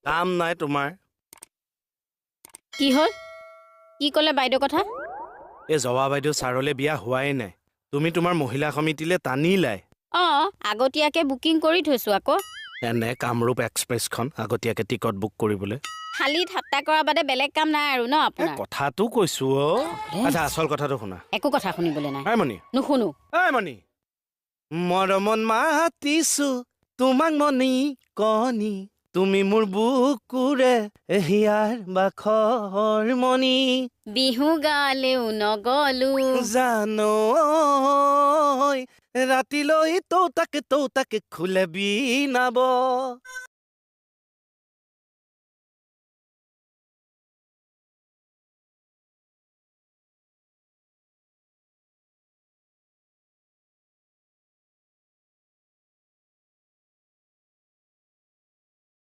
কাম নাই তোমাৰ। কি হ'ল? কি ক'লে বাইদেউ কথা? এই জৱা বাইদেউ ছাৰলে বিয়া হোৱাই নাই, তুমি তোমাৰ মহিলা সমিতিলে টানিলাই। অঁ, আগতীয়াকে বুকিং কৰি থৈছো আকৌ। এনে কামৰূপ এক্সপ্ৰেছখন আগতীয়াকে টিকট বুক কৰিবলৈ। খালি ঠাট্টা কৰা বাদে বেলেগ কাম নাই আৰু ন আপোনাৰ? কথাটো কৈছো অ। আচ্ছা, আচল কথাটো শুনা। একো কথা শুনিবলৈ নাই। ঐ মণি। নুশুনো। ঐ মণি, মৰমত মাতিছো তোমাক মণি কণি, তুমি মোৰ বুকুৰে হিয়াৰ বাখৰ মণি। বিহু গালেও নগলো জানো, ৰাতিলৈ তৌতাক তৌতাক খোলে বিনাব।